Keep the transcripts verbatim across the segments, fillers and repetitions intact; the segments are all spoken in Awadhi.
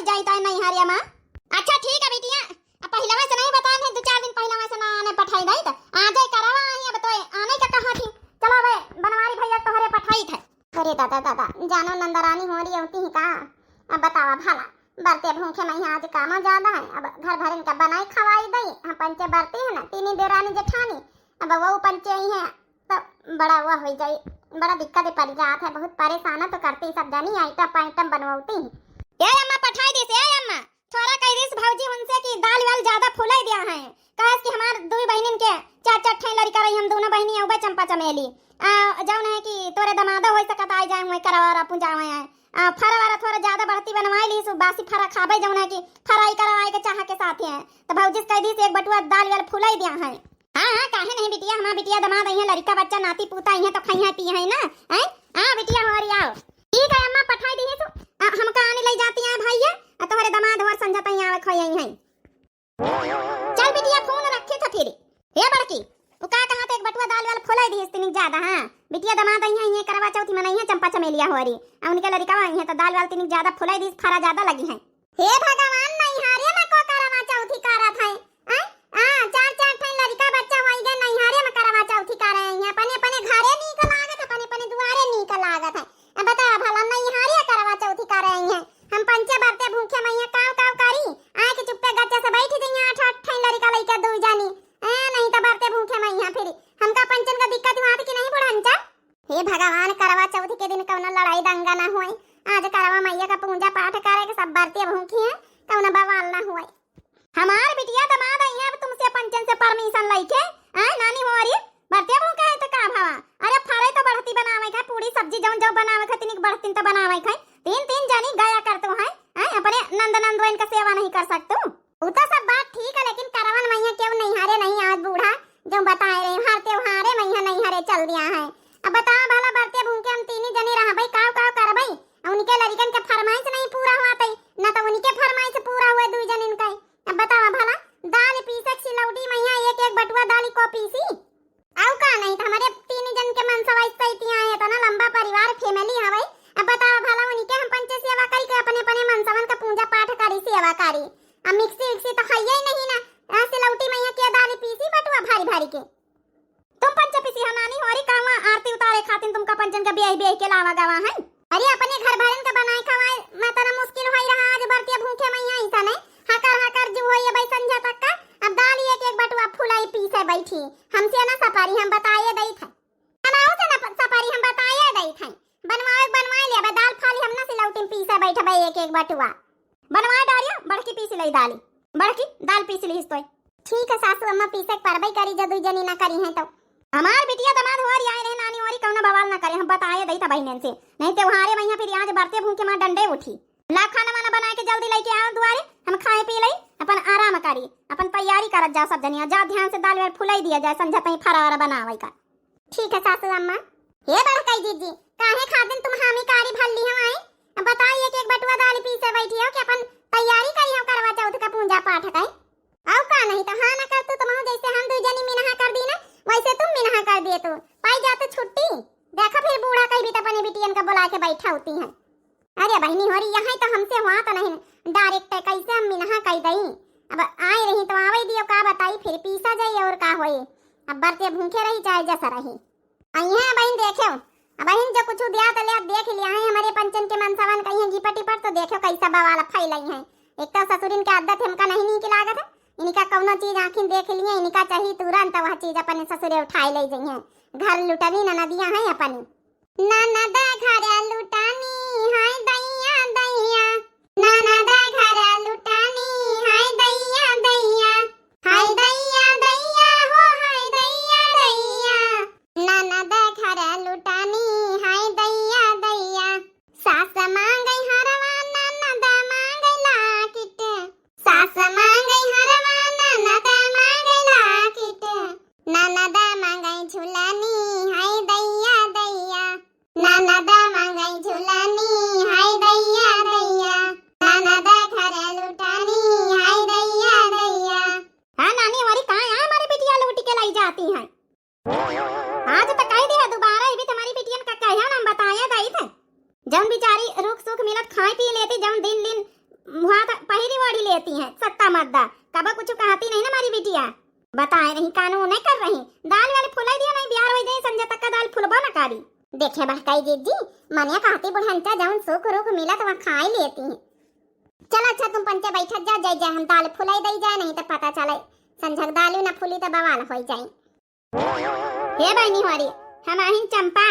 जाई ताई नैहरिया मा। अच्छा ठीक है बिटिया, अब पहिलवा से नहीं बताए, दो चार दिन पहिलवा से ना आने पठाई दई त आ जाए करवा आई, अब तो आने का कहा थी। चलो अब बनवारी भैया तोहरे पठाई थे। अरे दादा दादा, जानो नंदरानी होरी अवती ही का? अब बतावा भला, बरते भूखे मइहाँ आज कामा ज्यादा है, अब घर भरन का बनाई खवाई दई, हम पंचे बरती है ना, तीनी देरानी जेठानी, अब वो पंचे ही है, तो बड़ा वो हो जाई, बड़ा दिक्कत पड़ जात है, बहुत परेशान तो करती सब जनी आइटम पाइटम बनवती। ए अम्मा पठाई दिस, ए अम्मा, थोड़ा कह दिस भौजी उनसे कि दाल वाल ज्यादा फुलाई दिया है, कहे कि हमार दुई बहनिन के चार चार ठे लड़का रही, हम दोनों बहनी अउबे चंपा चमेली, आ, जौन है कि तोरे दमादो हो सकत आई जाए हुए करवा पूजा हुए हैं, आ, फरा वाला थोड़ा ज्यादा बढ़ती बनवाई ली, सु बासी फरा खाबे जौन है कि फराई करवाए के चाह के साथ है, तो भौजी से कह दिस एक बटुआ दाल वाल फुलाई दिया है। हाँ, हाँ, काहे नहीं बिटिया, हमार बिटिया दमाद अइहें, लड़िका बच्चा नाती पूता अइहें तो खइहें पियहें ना, हैं? हाँ, बिटिया होरी आओ। ठीक है अम्मा, पठाई दिहे सु, आ, हमका आने लई जाती हैं भैया, आ तोहरे दमाद होर संझा तई आवे खोई अइहें। चल बिटिया, फोन रखे था फिर। हे बड़की, वो का कहा था, एक बटुआ दाल वाल फुलाई दिहे तिनिक ज्यादा, हाँ? बिटिया दमाद अइहें, ये करवा चौथी मनइहें, चंपा चमेलिया होरी, आ उनके लड़िका अइहें तो दाल वाल तिनिक ज्यादा फुलाई दिहे, फरा ज्यादा लगी है। हे भगवान, नैहरे में को करवा चौथी करत है? आय? आ, चार चार ठन लड़िका बच्चा होई गए, नैहरे में करवा चौथी करे हैं। अपने, अपने घरे नीक लागत है, अपने, अपने दुआरे नीक लागत है। अब बतावा भला, नैहरे करवा चौथी करे हैं। हम पंचे बरते भूखे मइहाँ काव काव करी, आए के चुप्पे गच्चा से बैठ जइहें आठ आठ ठन लड़िका लइका दुई जानी। ए, नहीं तो बरते भूखे मइहाँ फिर हमका पंचन का दिक्कत हुआ कि नहीं बुढ़ंचा? हे भगवान, करवा चौथ के दिन कउनो लड़ाई दंगा ना होए। आज करवा मइया का पूजा पाठ करे के सब बरतिया भूखी हैं, कउनो बवाल ना होए। हमार बिटिया दमाद अइहें, अब तुमसे पंचन से परमिशन लइके, आए नानी होरी, बरतिया भूखे हैं तो का भवा? अरे फरे तो बढ़ती बनावे के, पूड़ी सब्जी जौन जौन बनावे के, तिनिक बढ़तिन तो बनावे के, तीन तीन जनी गया करतो है, आए अपने नंद नंदोइन का सेवा नहीं कर सकतू? उ तो सब बात ठीक है, लेकिन करवन मइहाँ केहू नैहरे नहीं आज बूढ़ा, जो बताए रहे, हर त्योहारे मइहाँ नैहरे चल दिया है। अब बतावा भला, बरते भूखे हम तीनी जने रहबई, काव काव करबई? आ उनके लड़िकन के फरमाइश नहीं पूरा हुआ तई, न तो उनके फरमाइश पूरा हुए दुई जनिन के। अब बतावा भला, दाल पीसक सिलौटी मइहाँ एक एक बटुआ दाल को पीसी? आउ का, नहीं तो हमरे तीन जन के मनसवा इतना है, इतना लंबा परिवार, family हवई। अब बतावा भला, उनके हम पंचे सेवा करी के अपने अपने मनसवन का पूजा पाठ करी, सेवा करी। अब मिक्सी विक्सी तो हइये ही नहीं ना, आ सिलौटी मइहाँ के दाल पीसी बटुआ भारी भारी के। तुम पंचे पीसी हो नानी होरी, कहवा आरती उतारे खातिन तुमका पंचन का ब्याह ब्याह के लावा गवा है? अरे अपने घर भरन का बनाए खवाए में तना मुश्किल होई रहा, आज बरतिया भूखे मइहाँ ऐसा नहीं, हकर हकर जू होई अबई संझा तक का। अब दाल एक एक बटुआ फुलाई पीसे बैठी, हमसे ना सपारी, हम बताए दई थे। हम आओ से ना प-, सपारी, हम बताए दई थे। बनवाए बनवाए ले, अब दाल फाली हम ना सिलौटी में पीसे बैठबे एक एक बटुआ। बनवाए डारिया, बड़की पीस लई दाली। बड़की, दाल पीस लिहिस तोय। ठीक है सासू अम्मा, पीसे के परबई करी, जब दुई जनी ना करी हैं तो। हमार बिटिया दमाद होरी आए रहे नानी होरी, कउनो बवाल ना करे, हम बताए दई था बहिनन से। नहीं त्योहारे मइहाँ फिर आज बरते भूखे मार डंडे उठी। ला खाना वाना बनाए के जल्दी लइके आओ दुआरे, हम खाए पी लई, अपन आराम करी, अपन तैयारी करत जाओ सब जनिया, जाओ ध्यान से दाल वाल फुलाई दिया जाए, संझा तई फरा वरा बनावे का। ठीक है सासू अम्मा। हे बड़कई जीजी, काहे खातिन तुम हामी कारी भल्ली हो आई? अब बताओ, एक एक बटुआ दाल पीसे बैठी हो कि अपन तैयारी करी हो करवा चौथ का पूजा पाठ का? आउ का, नहीं तो हाँ ना कर तू, तुम जैसे हम दुई जनी मिनहा कर दी ना, वैसे तुम मिनहा कर दिए तू। पाई जा तू छुट्टी। देखा फिर बूढ़ा कहीं भी तो अपने बिटियन का बुला के बैठा होती हैं। अरे बहिनी होरी, यहाँ तो हमसे हुआ तो नहीं, direct कैसे हम मिनहा कई दई। अब आए रही तो आवे दियो, का बताई, फिर पीसा जाई और का होई। अब बरते भूखे रही चाहे जस रही। अइहें बहिन देखेउ, अब बहिन जो कुछ दिया तो ले देख लिया है, हमरे पंचन के मनसवन कहीं गिपट टिपट तो देखेउ कैसा बवाल फैलाई है। एक तो ससुरिन के आदत हमका नहीं नीक लागत है, इनका कौनो चीज आँखिन देख लिए, इनका चाहिए तुरंत वह चीज अपने ससुरे उठाए ले जइहें। घर लुटनी ननदिया है अपनी। ननद घर लुटानी, हाय दैया दैया। ननद घर लुटानी, हाय दैया दैया। हाय दैया दैया हो, हाय दैया दैया। ननद घर लुटानी, हाय दैया दैया। सास मांगै हरवा, ननद मांगै लाकिट। सास मांगै हरवा, ननद मांगै लाकिट। ननद मांगै झुलनी, हाय दैया दैया। ननद मांगै झुलनी, हाय दैया दैया। ननद घर लुटानी, हाय दैया दैया। हाँ नानी, हमारी कहाँ है हमारी बिटिया लूट के लाई जाती हैं? आज तो कह दिया, दोबारा ये भी तुम्हारी बिटियन का कहे ना, हम बताया दाई थे। जौन बेचारी रुख सुख मिलत खाए पी लेती, जौन दिन दिन देती हैं, सत्ता मत दा। कबो कुछ कहती नहीं ना हमारी बिटिया। बताए रही, कानून नहीं कर रही। दाल वाल फुलाई दिया नहीं, बिहार वही जाए, संझा तक का दाल फुलबो ना करी। देखे बहकाई जीजी, मनिया कहती बुढ़ंचा जौन सूख रूख मिला तो वह खाए लेती हैं। चला अच्छा, तुम पंचे बैठत जा, जाए जाए हम दाल फुलाई दई जाए, नहीं तो पता चले संझक दाल ना फूली तो बवाल होई जाए। हे बहिनी होरी, हम आहिन चंपा,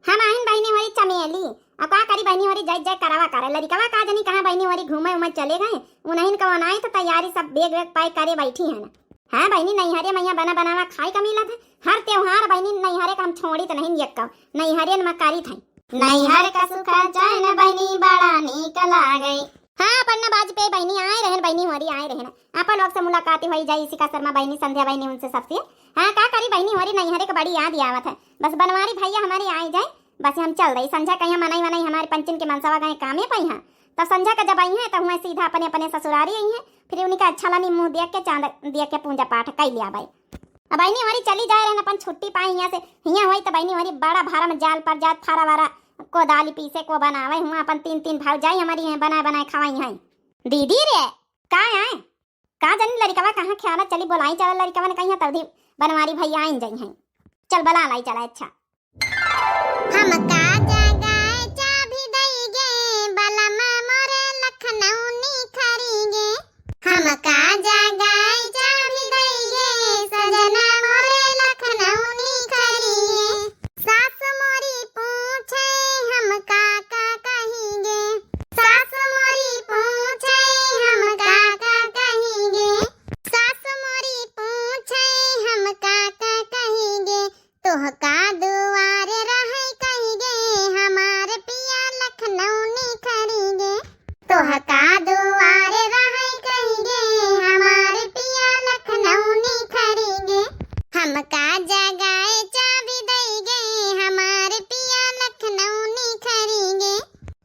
हम आहिन बहिनी होरी चमेली। अब का करी बहिनी होरी, जय जय करावा करे। लड़िकवा का जनी कहाँ बहिनी होरी घूमे उमे चले गए, उन्हीं का बनाए तो तैयारी सब बैग वैग pack करे बैठी है ना। हाँ बहिनी, नैहरे मैया बना बनावा खाए का मिलत है। हर त्योहार बहिनी नैहरे का हम छोड़ी तो नहीं यक्का, नैहरे में करी थे। नैहर का सुख चैन बहिनी बड़ा नीक लागे। हाँ, पन्ना बाज पे बहिनी आए रहन, बहिनी होरी आए रहन। आपन लोग से मुलाकात होई जाई, इसी का शर्मा बहिनी, संध्या बहिनी, उनसे सबसे। हाँ, का करी बहिनी होरी, नैहरे के बड़ी याद आवत है। बस बनवारी भैया हमारे आए जाए, बस हम चल रही। संझा कहिया मनई वनई हमारे पंचन के मनसवा गए कामे पई हाँ। तब संझा का जब आई हैं, तब हुआ सीधा अपने अपने ससुरारी आई हैं। फिर उनका अच्छा लानी मुँह देख के, चांद देख के पूजा पाठ कर लिया भाई। अब बहिनी होरी चली जाए रहन, अपन छुट्टी पाई हियाँ से। हियाँ होई तो बहिनी होरी बड़ा भारा में जाल पर जात, फारा वारा, कोदाली पीसे को बनावे हुआ, अपन तीन तीन भाव जाई हमारी हैं, बनाए बनाए खवाई हैं। दीदी रे, का है? का जानी लड़िकवा कहाँ ख्याल चली, बोलाई चला लड़िकवा ने कहीं तब दी बनवारी भैया आइन जाई हैं। चल बला लाई चला, अच्छा। हमका जगाए चाभी दई गे, बलम मोरे लखनऊ निखरी गे। हमका जगाए चाभी दई गे, सजना मोरे लखनऊ निखरी गे। सास मोरी पूछे हम का का कही गे। सास मोरी पूछे हम का का कही गे। सास मोरी पूछे हम का का कही गे। तोहका दुआरे रहै कहि गे, हमार पिया लखनऊ निखरि गे। तोहका दुआरे रहै कहि गे, हमार पिया लखनऊ निखरि गे। हमका जगाए चाभी दइ गे, हमार पिया लखनऊ निखरि गे।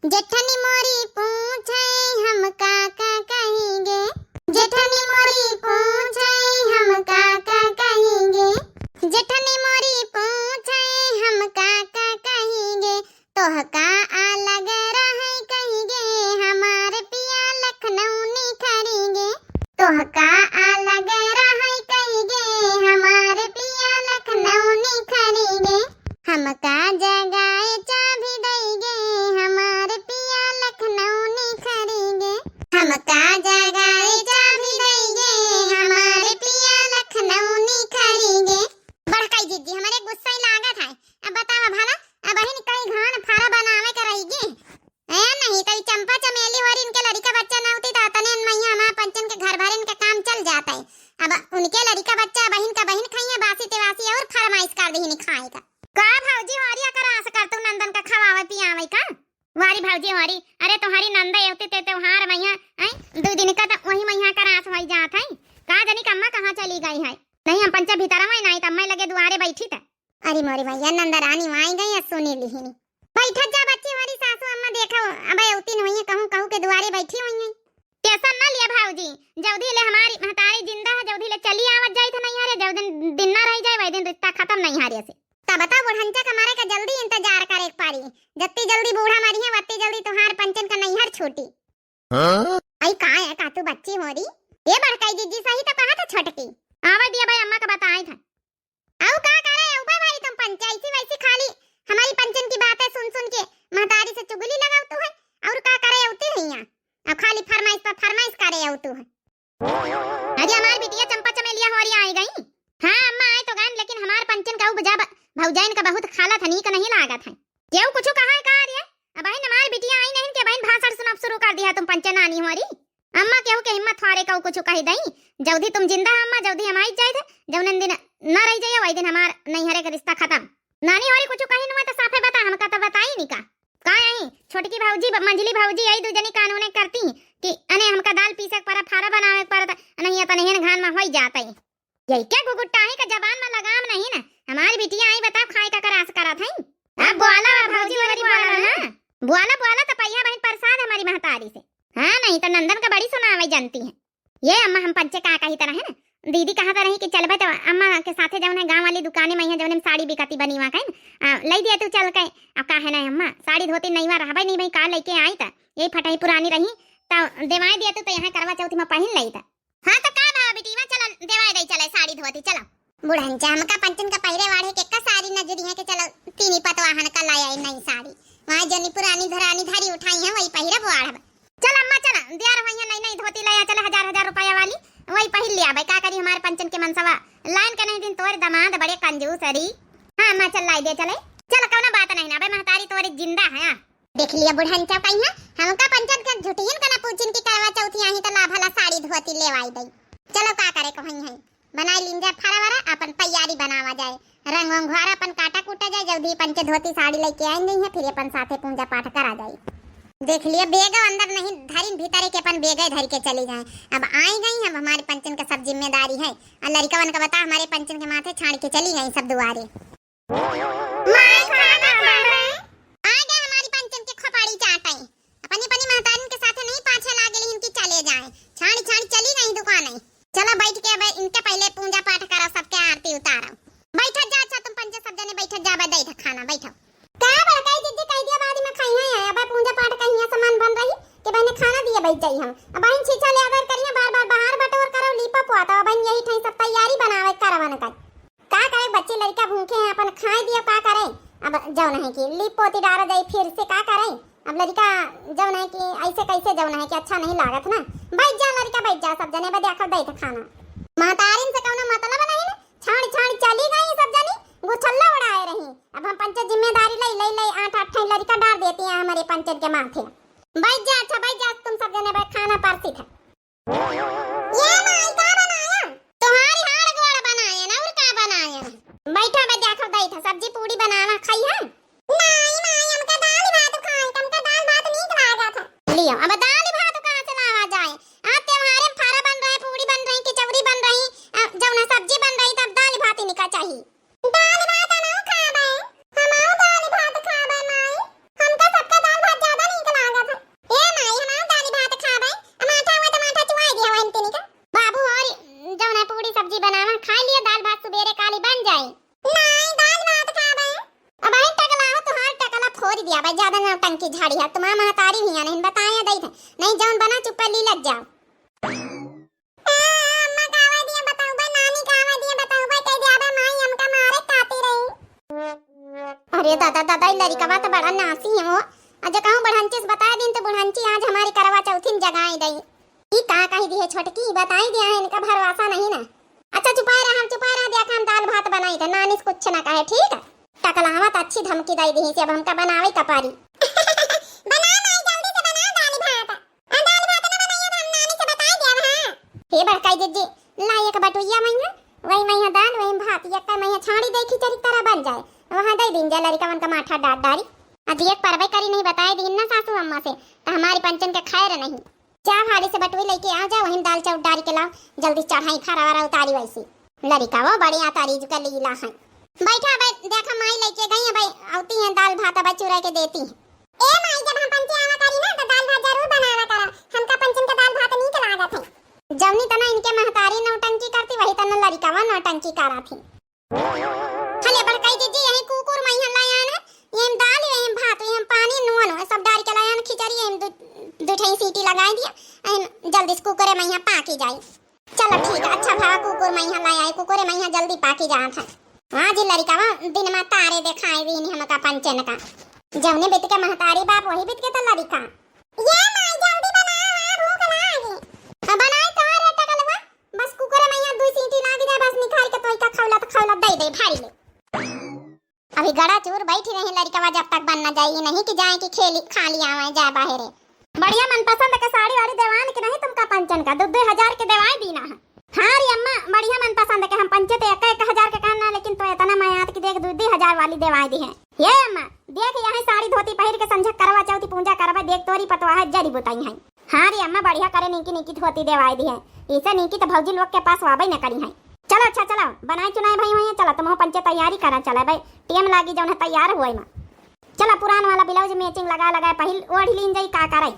जेठनी मोरी पूछे हम का का कहेंगे। जेठनी मोरी पूछे हम का का कहेंगे। जेठनी मोरी पूछे हम का का कहेंगे। तोहका अलग रहै कहेंगे, हमार पिया लखनऊ निखरेंगे। तोहका अलग रहै कहेंगे, हमार पिया लखनऊ निखरेंगे। हमका जगाए चाभी दइ गे, हमार पिया लखनऊ निखरि गे। हमका जगाए चाभी दइ गे, हमार पिया लखनऊ निखरि गे। बड़काई जिज्जी, हमरे गुस्सा ही लागत है। अब बतावा भला, अबहिन कई घान फारा बनावे के रहि गे। ए नहीं तो ई चंपा चमेली होरी इनके लड़िका बच्चा ना होती तो अतने मइया हमार पंचन के घर भरे इनके काम चल जात है। अब उनके लड़िका बच्चा बहिन का बहिन खाइए, बासी तेवासी और फरमाइश कर दीहिन खाए का। का भौजी होरिया का रास कर तू नंदन का खवावे पियावे का? वारी भौजी होरी, अरे तोहरी नंदा एवती ते त्योहार मइया, आई दो दिन का तो वही मइया का रास होई जात है। का जानी कम्मा कहाँ चली गई है? नहीं हम पंचा भीतर में नहीं तो अम्मा लगे दुआरे बैठी था। अरे मोरी भैया, नंदा रानी वहाँ आई गई है, सुनी लिहिनी। बैठत जा बच्ची, हमारी सासू अम्मा देखो, अब उतिन हुई है, कहूँ कहूँ के दुआरे बैठी हुई है। टेंशन ना लिया भौजी, जौदी ले हमारी महतारी जिंदा है, जौदी ले चली आवत जाई थे नैहरे, जौ दिन, दिन ना रह जाए, वही दिन रिश्ता खत्म नैहरे से। तब बताओ, बुढ़ंचा का मारे का जल्दी इंतजार करे के पारी, जत्ती जल्दी बूढ़ा मरी है, वत्ती जल्दी तुहार पंचन का नैहर छूटी। हाँ? आई का है का तू बच्ची होरी? ये बड़काई जिज्जी सही तो कहा था छोटकी। आवे दिया भाई, अम्मा का बताए था। अउ का करे अउ बे भाई तुम पंचे ऐसी वैसी खाली हमारी पंचन की बातें सुन सुन के महतारी से चुगली लगावतू है। और का करे अवती है यहाँ? अब खाली फरमाइश पर फरमाइश करे अवतू है। अरे हमार बिटिया चंपा चमेलिया होरी आई गई। हाँ अम्मा आए तो गए, लेकिन हमार पंचन का उपजा ब-, भौजाइन का बहुत खाला था, नीक नहीं लागत है। केहू कुछ कहा है का रे? अब बहन हमार बिटिया आई नहीं के बहन भाषण सुनाब शुरू कर दिया तुम पंचे नानी होरी। अम्मा केहू के हिम्मत हारे कहू कुछ कही दई। जौदी तुम जिंदा है अम्मा, जौदी हम आई जाए थे, जौन दिन न रह जाइए वही दिन हमार नैहरे का रिश्ता खत्म। नानी होरी कुछ कही नुआ तो साफे बता, हमका तो बताई नहीं का। का आई छोटकी भौजी ब-, मंझली भौजी आई दू जनी कानूने करती कि अने हमका दाल पीसे के परा, फारा बनावे के परा, नहीं तो नहीं घान में होई जात है। यही क्या घुघुट्टाही का जबान में लगाम नहीं ना। हमारी बिटिया आई बताओ खाए का करास करत है। अब बोला अब भौजी होरी बोला ना। बोला बोला तो पहिया बहन प्रसाद हमारी महतारी से। हाँ नहीं तो नंदन का बड़ी सुनावे जानती है। ये अम्मा हम पंचे का कही तरह है ना, दीदी कहा तरह कि चलबे तो अम्मा के साथे जौन है गाँव वाली दुकाने में है जौन हम साड़ी बिकती बनी वहाँ कहीं, आ, ले दिया तू चल के। अब का है ना अम्मा, साड़ी धोती नहीं वहाँ रहबे नहीं भाई, का लेके आई तो यही फटही पुरानी रही, त देवाई दिया तू, त यहाँ करवा चौथी मा पहिन लई त। हाँ त का बा बिटिया, चला देवाई दई चले साड़ी धोती, चला। बुढ़न चा, हमका पंचन का पहिरे वाढ़े के का साड़ी न जुरिया के, चला तीनी पतवाहन का लाया नई साड़ी। वहाँ जनी पुरानी धरानी धरी उठाई है, वही पहिरब वाढ़ब। चल अम्मा, चल, दियार वहीं नई नई धोती ले आ, चल, हजार हजार रुपया वाली, वही पहिर लिया भाई। का करी, हमारे पंचन के मनसवा लाइन के नहीं दिन, तोरे दामाद बड़े कंजूस हरी। हाँ अम्मा, चल लाई दे, चले, चल, कौनो बात नहीं ना भाई, महतारी तोरे जिंदा है। हाँ। देख लिया बुढ़न चा कहीं है, हमका पंचन के झुटियन का ना पूछिन की करवा चौथी आई तो ला भला साड़ी धोती लेवाई दई। चलो का करे को हई है। बनाई लीन जाए फरा वरा, अपन तैयारी बनावा जाए, रंग वंग घोरा अपन काटा कूटा जाए, जल्दी पंचे धोती साड़ी लेके आइन गई है, फिर अपन साथे पूजा पाठ करा जाए। देख लिया, बेग अंदर नहीं धरिन, भीतरे के अपन बेग धर के चली जाए। अब आई गई, अब हमारे पंचन का सब जिम्मेदारी है। और लड़िकवन का बता, हमारे पंचन के माथे छाड़ के चली गई सब दुआरे। माई खाना खावे। आ गए हमारी पंचन के खोपड़ी चाटे। अपनी अपनी महतारिन के साथे नहीं पाछे लागे लेकिन कि चले जाए। छाड़ी छाड़ी चली गई दुकाने। चलो बैठ के अब इनके पहले पूजा पाठ करो, सबके आरती उतारो। बैठत जा, अच्छा तुम पंचे सब जने बैठत जा, अब दे दे खाना, बैठो। का बड़काई जिज्जी कह दिया बाद में खाई है, अब पूजा पाठ कहीं है सामान बन रही कि बहने खाना दिए बैठ जाई हम। अब बहन छीछा ले आदर करिए, बार बार बाहर बटोर करो, लीपा पोता, अब बहन यही ठाई सब तैयारी बनावे करवन कर। का करे, बच्चे लड़का भूखे हैं, अपन खाए दियो, का करे। अब जौन है कि लीप पोती डारा जाई, फिर से का करे। अब लड़का जौन है कि ऐसे कैसे जौन है कि अच्छा नहीं लागत ना। बैठ जा लड़का, बैठ जा, सब जने बदे आकर दे खाना। महतारिन से कौनो मतलब नहीं ना, छाड़ छाड़ चली गई सब जनी, गुठल्ला उड़ाए रही। अब हम पंचे जिम्मेदारी ले ले ले आठ आठ ठे लड़का डाल देती हैं हमारे पंचन के माथे। बैठ जा, अच्छा बैठ जा, तुम सब जने बैठ, खाना परसी था। ये माई का बनाया? तुम्हारी हाड़ गोड़ बनाए ना, और का बनाए? बैठा बे, देखो दई था, सब्जी पूड़ी बनावा, खाई है? नाई माई, हमका दाल भात खाए, हमका दाल भात नीक लागत है। लियो, अब दाल भात कहाँ से लावा जाए? आज त्योहारे में फारा बन रहे, पूड़ी बन रही, किचौरी बन रही, अ, जौन है सब्जी बन रही, तब दाल भात इनका चाहिए। दाल भात हम खाबे, हम दाल भात खाबे माई, हमका सबका दाल भात ज्यादा नीक लागत है। ए माई, हम दाल भात खाबे, माठा हुआ तो माठा चुआई दिया वही तिनी का। बाबू और जौन है पूड़ी सब्जी बनावा, खा लिया, दाल भात सुबेरे काली बन जाई। नाई, दाल भात खाबे। अब आई टकला हो, तुहार टकला फोड़ दिया भाई, ज्यादा नौटंकी झाड़ी है, तुम्हार महतारी भी आने बताया दई थे, नहीं जौन बना चुप्पा ली लग जाओ। अम्मा का आवा दिया बताऊबा, नानी का आवा दिया बताऊबा, कह दिया बा माई हमका मारे खाती रही। अरे दादा, दादा, ई लड़िकवा तो बड़ा नासी है वो। अज कहूँ बुढ़ंची से बताए दिन तो बुढ़ंची आज हमारी करवा चौथी में जगाई दई। ई का कही दी है छोटकी, बताई दिया है, इनका भरोसा नहीं ना। अच्छा चुपाए रहा, हम चुपाए रहा, देखा हम दाल भात बनाई थे, नानी से कुछ ना कहे, ठीक है? टकलावा तो अच्छी धमकी दई दी है, अब हमका बनावे का पारी। बना माई, जल्दी से बना दाल भात। आ, दाल भात ना बनाइए, तो हम नानी से बताए देब, हाँ। हे बड़काई जिज्जी, ला एक बटुइया मइहाँ, वही मइहाँ दाल, वही भात, एक मइहाँ छाड़ी दे, खिचड़ी तरह बन जाए। वहाँ दे दीन जाए लड़िकवन का माठा डाट डारी। आज एक परबे करी नहीं बताए दीन ना सासू अम्मा से, तो हमारी पंचन के खैर नहीं। जा हाली से बटुई लेके आ जा, वही दाल चाउर डारी के लाओ, जल्दी चढ़ाई फरा वरा उतारी वैसी। लड़िका वो बड़ी आतारी जुका लीला है। बैठा बे, देखा माई लेके गई है भाई, अउती हैं दाल भात अब चुरा के देती हैं। ए माई, जब हम पंचे आवा करी ना, तो दाल भात जरूर बनावा करा। हमका पंचन का दाल भात नीक लागत है। जवनी तना इनके महतारी नौटंकी करती, वही तना लड़िकावा नौटंकी करा थी। हले बड़काई जिज्जी, यही कुकुर मइहाँ लायान है, यही दाल, यही भात, यही पानी, नून, सब डाल के लायान, खिचड़ी, यही दु, दु ठई सीटी लगाई दिया, यही जल्दी से कुकुरे मइहाँ पाकी जाई। चलो ठीक है, अच्छा भवा कुकुर मइहाँ लाया है, कुकुरे मइहाँ जल्दी पाकी जात है। हाँ जी लड़िकावा, दिन मा तारे देखाए दीन हमका पंचन का। जवने बित के महतारी बाप वही बित के तो लड़िका। ये माई जल्दी बनाओ, आ भूख लागी। अब बनाए तो रे टकलवा, बस कुकुरे मइहाँ दुई सीटी लाग जाए, बस निकाल के तोई का खौलत खौलत दे दे भारी ले। अभी गड़ा चूर बैठी रही लड़िकवा, जब तक बन न जाई, नहीं कि जाए कि खेली, खाली आवे, जाए बाहरे। बढ़िया मनपसंद के साड़ी वाड़ी देवान के नहीं तुमका पंचन का, दो दो हजार के देवाई दीना है। हाँ रे अम्मा, बढ़िया मनपसंद के हम पंचे तो एक एक हजार के कहना, लेकिन तो इतना मयात की देख दो दो हजार वाली देवाई दी है। ये अम्मा, देख यही साड़ी धोती पहिर के संझा करवा चौथी पूजा करवा, देख तोरी पतवा है जड़ी बुताई है। हाँ रे अम्मा, बढ़िया करे नीकी नीकी धोती देवाई दी है, इसे नीकी तो भौजी लोग के पास वाबई न करी है। चलो अच्छा, चलो, बनाए चुनाए भई हुई है, चलो, तुम पंचे तैयारी करा, चले भाई, टेम लागी जौन है तैयार हुए मा। चलो, पुरान वाला ब्लाउज मैचिंग लगा लगा पहिल ओढ़ लीन जाई, का करे।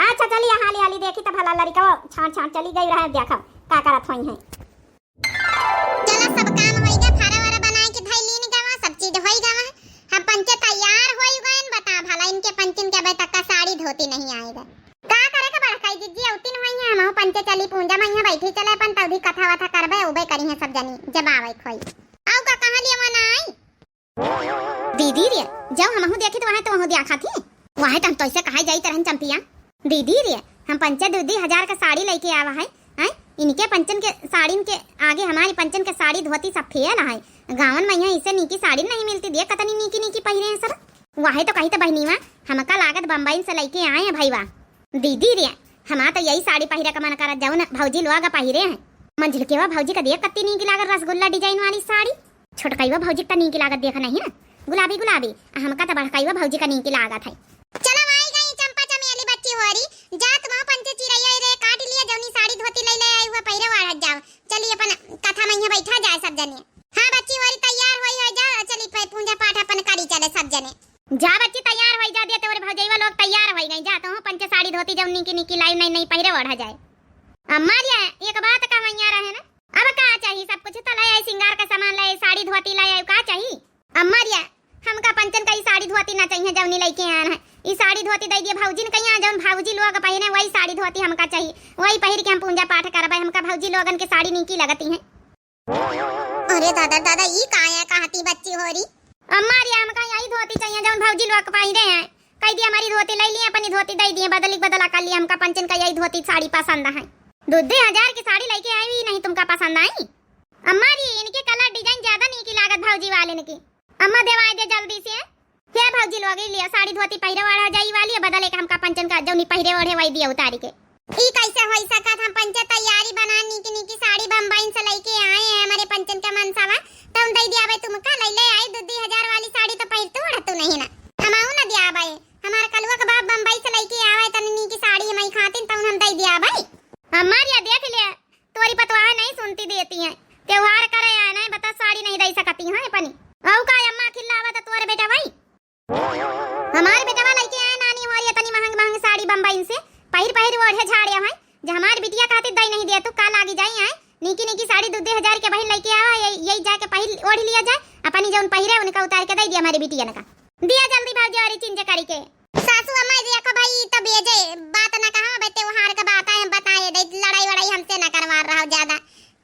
अच्छा, चलिए, हाली हाली देखी तो भला लड़िका छाड़ छाड़ चली गई रहे, देखो का करत हुई है। चलो, सब काम होई गया, फारा वारा बनाए के धई लीन गवा, सब चीज होई गवा, हम पंचे तैयार होई गए, बता भला इनके पंचन के अबे तक का साड़ी धोती नहीं आएगा। का करे का बड़का जब आवे खोई। आउ का कहाँ लिया मना आई? दीदी रे, जब हमहू देखी तो वहाँ तो वहाँ देखा थी। वहाँ तो हम तोइसे कहा जाई तरहन चंपिया। दीदी रे, हम पंचे दू दू हजार का साड़ी लेके आवा है, हैं? इनके पंचन के साड़िन के आगे हमारी पंचन के साड़ी धोती सब फेल है। गाँवन में यहाँ इसे नीकी साड़ी नहीं मिलती, देख कतनी नीकी नीकी पहिरे हैं सब। वही तो कही तो बहिनीवा, हमका लागत बम्बई से लेके आए हैं भईवा। दीदी रे, हमार तो यही साड़ी पहिरे का मन करत जौन भौजी लोग पहिरे हैं। मंझिलकेवा भौजी का देख कत्ती नीक लागत रसगुल्ला design वाली साड़ी। छोटकईवा भौजी का नीक लागत देख नहीं ना, गुलाबी गुलाबी। आ हमका तो बड़कईवा भौजी का नीक लागत है। चलो आई गई चंपा चमेली बच्ची होरी, जा तुम पंचे चिरैया रे काट लिया, जौनी साड़ी धोती ले ले आई हुआ पहिरे वाढ़त जाओ। चली अपन कथा में यहाँ बैठा जाए सब जने। हाँ बच्ची होरी तैयार होई हो जा, चली पे पूजा पाठ अपन करी चले सब जने। जा बच्ची तैयार होई जा, दे तोरे भौजैवा लोग तैयार होई गई, जा तू पंचे साड़ी धोती जौन नीकी नीकी लाई नई नई पहिरे ओढ़ा जाए। अम्मा रे, एक बात का मैया रहे ना, अब का चाही? सब कुछ तो ले आई, सिंगार का सामान ले आई, साड़ी धोती ले आई, का चाही? अम्मा रे, हमका पंचन का ई साड़ी धोती ना चाहिए जौनी लेके आन है, ई साड़ी धोती दे दिए भौजी ने कहिया, जौन भौजी लोग पहिरे वही साड़ी धोती हमका चाहिए, वही पहिर के हम पूजा पाठ करबे, हमका भौजी लोगन के साड़ी नीकी लगती है। अरे दादा दादा, ई काया कहती बच्ची होरी? अम्मा रे, हमका यही धोती चाहिए जौन भौजी लोग पहिरे हैं। कह दिए हमारी धोती ले लिए, अपनी धोती दे दिए, बदली बदला कर लिए, हमका पंचन का यही धोती साड़ी पसंद है। दो दो हजार की साड़ी लेके आई हुई, नहीं तुमका पसंद आई? अम्मा रे, इनके colour design ज्यादा नीकी लागत भौजी वाले ने की। अम्मा देवाई दे जल्दी से। हे भौजी लोग, ई लिया साड़ी धोती पहिरे ओढ़ा जाई वाली है, बदले के हमका पंचन का जौनी पहिरे ओढ़े वही दिया उतारी के। ई कैसे होई सकत? हम पंचे तैयारी बना नीकी नीकी साड़ी बम्बई से लेके आए हैं, हमारे पंचन का मनसावा, तो हम दे दिया भाई तुमका, ले ले आई दो दो हजार वाली साड़ी तो पहिरतू ओढ़तू नहीं ना, हम आऊ ना दिया भाई, हमारे कलुआ का बाप बम्बई से लेके आवे तनी नीकी साड़ी हमारी खातिर, तो हम दे दिया भाई। अम्मा रे देख ले, तोरी पतवाह नहीं सुनती देती हैं। त्योहार करे आए ना, बता साड़ी नहीं दे सकती हैं अपनी। औ का अम्मा खिल्लावा तो तोरे बेटा भाई। हमारे बेटवा लेके आए नानी हमारी इतनी महंग महंग साड़ी बम्बई से, पहिर पहिर ओढ़े झाड़े हैं। जो हमारे बिटिया खातिर दई नहीं दिया तू का लागी जाई आए, नीकी नीकी साड़ी दो दो हजार के बहिन लेके आवा, यही, यही जाके पहिर ओढ़ लिया जाए, अपनी जौन पहिरे उनका उतार के दे दिया हमारे बिटिया ने का। दिया जल्दी भौजी और चेंज करी के। सासू अम्मा देखो भाई, ई तो बेजे बात ना कहा, बे त्योहार का बात है, हम बताए दे, लड़ाई वड़ाई हमसे ना करवा रहा हो ज्यादा।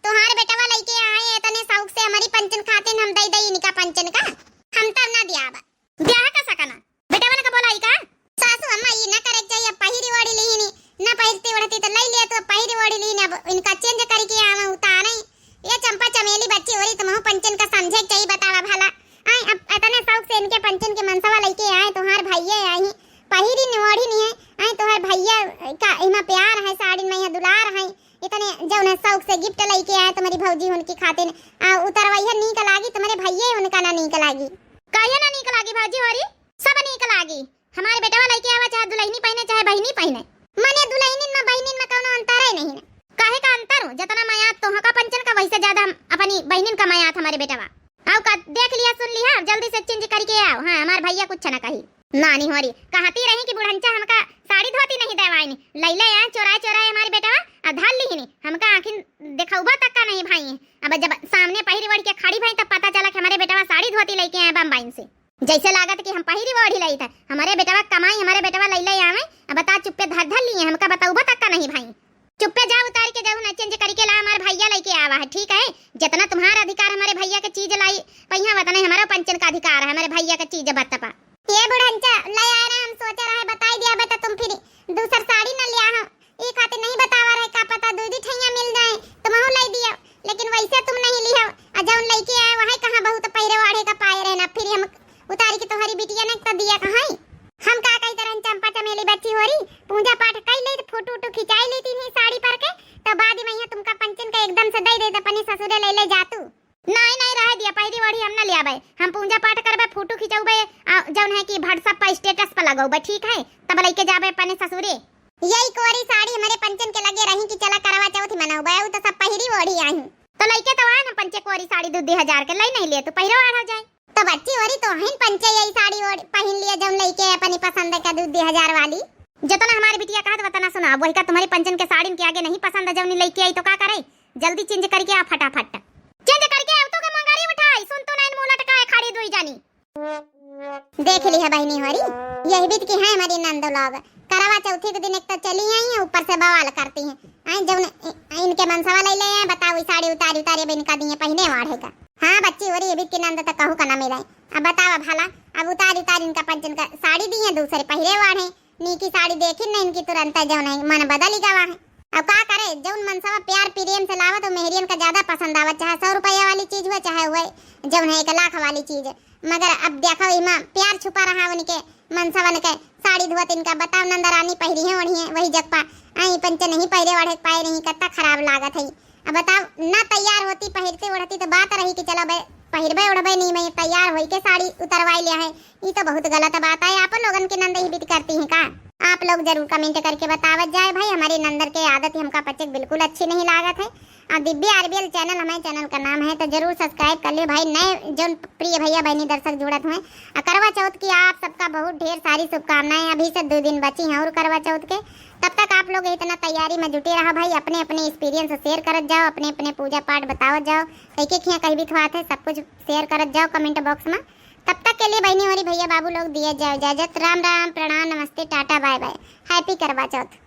तोहार बेटवा लेके आए इतने शौक से हमारी पंचन खातिन, हम दे दे इनका पंचन का, हम तब ना दिया बा। ब्याह का सकना बेटवा ने का बोलाई का? सासू अम्मा ई ना करे के चाहिए, पहिरी ओढ़ी ली ही नी, ना पहिरती ओढ़ती तो ले लिया तो पहिरी ओढ़ी ली ना, अब इनका चेंज करके आवा उतारे। ये चंपा चमेली बच्ची हो रही, तुमहू पंचन का समझे के चाहिए, बतावा भला। आई अब इतने शौक से इनके पंचन के मनसवा लेके आए, तोहार भैया आई, पहिरी निवोढ़ी नहीं है, आई तोहार भैया का इमा प्यार है, साड़ी में यहाँ दुलार है, इतने जौन है शौक से gift लेके आए तुम्हारी भौजी उनकी खातिर, आ उतरवैया नीक लागी, तुम्हारे भैया उनका ना नीक लागी। काहे ना नीक लागी भौजी होरी, सब नीक लागी। हमारे बेटवा लेके आवा, चाहे दुल्हनी पहने, चाहे बहिनी पहने। मने दुल्हनिन में बहिनिन में कौनो अंतर है नहीं ना। काहे का अंतर हो? जितना मयात तोहका पंचन का, वैसे ज्यादा हम अपनी बहिनिन का मयात हमारे बेटवा। आओ का देख लिया, सुन लिया, अब जल्दी से चेंज करके आओ। हाँ, हमार भैया कुछ ना कही। नानी होरी कहती रही कि बुढ़ंचा हमका साड़ी धोती नहीं देवाइन, लैले आए चोराए चोराए हमारे बेटवा, अब धार लिहिनी, हमका आँखिन देखौबा तक का नहीं भाई। अब जब सामने पहिरी ओढ़ के खड़ी भई, तब पता चला कि हमारे बेटवा साड़ी धोती लेके आए बम्बई से। जैसे लागत कि हम पहिरी ओढ़ी लई था, हमारे बेटवा कमाई, हमारे बेटवा लैले आवे। अब बता, चुप्पे धर धर लिए, हमका बतौबा तक का नहीं भाई। चुप्पे जा, उतार के जाऊ ना, चेंज करके ला, हमारे भैया लेके आवा है, ठीक है? जितना तुम्हारा अधिकार हमारे भैया के चीज लाई पहिया, वतने हमारा पंचन का अधिकार है, हमारे भैया के चीज बतपा। ये बुढ़ंचा ले आए ना, हम सोचे रहे बताई दिया बे तो तुम फिर दूसर साड़ी न लिया हो, ई खातिर नहीं बतावा रहे, का पता दू दी ठैया मिल जाए, तुमहू ले दियो, लेकिन वैसे तुम नहीं लियो। आ जौन लेके आए, वही कहाँ बहुत पहिरे ओढ़े का पाए रहे ना, फिर हम उतारी के तोहरी बिटिया ने तो दिया कहाँ? हम का कही तरह चंपा चमेली बच्ची होरी, पूजा पाठ कई ले, फोटो उटो खिंचाई लेती ही साड़ी पर के, तो बाद में यहाँ तुमका पंचन का एकदम से दे दे, अपने ससुरे ले ले जातू। नहीं, नहीं, रहे दिया, पहिरी ओढ़ी हम ना ले आवे। हम पूजा पाठ करबे, फोटो खिंचौबे, आ जौन है कि WhatsApp पर status पर लगौबे, ठीक है? तब लेके जाबे अपने ससुरे। यही कोरी साड़ी हमारे पंचन के लगे रही कि चला करवा चौथ मनौबे, उ तो सब पहिरी ओढ़ी आई। तो लेके तो आए ना पंचे कोरी साड़ी दू दू हजार के, ले नहीं ले तू पहिरो आढ़ हो जाए। तो बच्ची ओरी तो हिन पंचे यही साड़ी ओढ़ पहिन लिया जौन लेके अपनी पसंद का दू दू हजार वाली। जतना हमारी बिटिया कहत वतना सुना, वही का तुम्हारी पंचन के साड़िन के आगे नहीं पसंद, जौन लेके आई तो का करे? जल्दी चेंज करके आ फटाफट। चेंज करके आ, तू के मंगारी उठाई, सुन तू नैन मुंह लटकाए खड़ी दुई जानी। देख ली है बहिनी होरी, यही बीत की है हमारी नंदो लोग। करवा चौथी के दिन एक तो चली आई हैं, ऊपर से बवाल करती हैं। आई जौन इ-, इनके मनसवा लइ ले हैं, बताओ, ई साड़ी उतारी उतारी अब इनका दिए पहिरे वाढ़े का। हाँ बच्ची, ओरी अभी के नंद तो कहू का ना मिले। अब बताओ भला, अब उतारी उतारी इनका पंचन का साड़ी दिए दूसरे पहिरे वाढ़े। नीकी साड़ी देखी न इनकी, तुरंत जौन है मन बदल गवा है। अब का करे, जौन मनसवा प्यार प्रेम से लावत, वो मेहरियन का ज्यादा पसंद आवत, चाहे सौ रुपया वाली चीज हुए, चाहे हुए जौन है एक लाख वाली चीज। मगर अब देखो, इमा प्यार छुपा रहा उनके मनसवन के। साड़ी धोत इनका बताओ, नंदरानी पहिरी है, ओढ़ी है, वही जगपा आई पंच नहीं पहिरे ओढ़े के पाए नहीं, कत्ता खराब लागत है। अब बताओ, ना तैयार होती, पहिरते ओढ़ती तो बात रही कि चलो बे, पहिरबे ओढ़बे नहीं, मैं तैयार होई के साड़ी उतरवाई लिया है। ई तो बहुत गलत बात है। आप लोगन के नंद ही बीत करती हैं का? आप लोग जरूर comment करके बतावत जाए भाई। हमारे नंदर के आदत हमका पचे के बिल्कुल अच्छी नहीं लागत है। और दिव्य आरबीएल channel हमारे channel का नाम है, तो जरूर subscribe कर लियो भाई। नए जौन प्रिय भैया बहनी दर्शक जुड़त हुए, और करवा चौथ की आप सबका बहुत ढेर सारी शुभकामनाएं। अभी से दो दिन बची हैं और करवा चौथ के, तब तक आप लोग इतना तैयारी में जुटे रहो भाई। अपने अपने experience share करत जाओ, अपने अपने पूजा पाठ बतावत जाओ, कई के खिया कही भी थोड़ा थे, सब कुछ share करत जाओ comment box में। तब तक के लिए बहनी और भैया बाबू लोग दिया जाओ इजाजत। राम राम, प्रणाम, नमस्ते, टाटा, bye bye, happy करवा चौथ।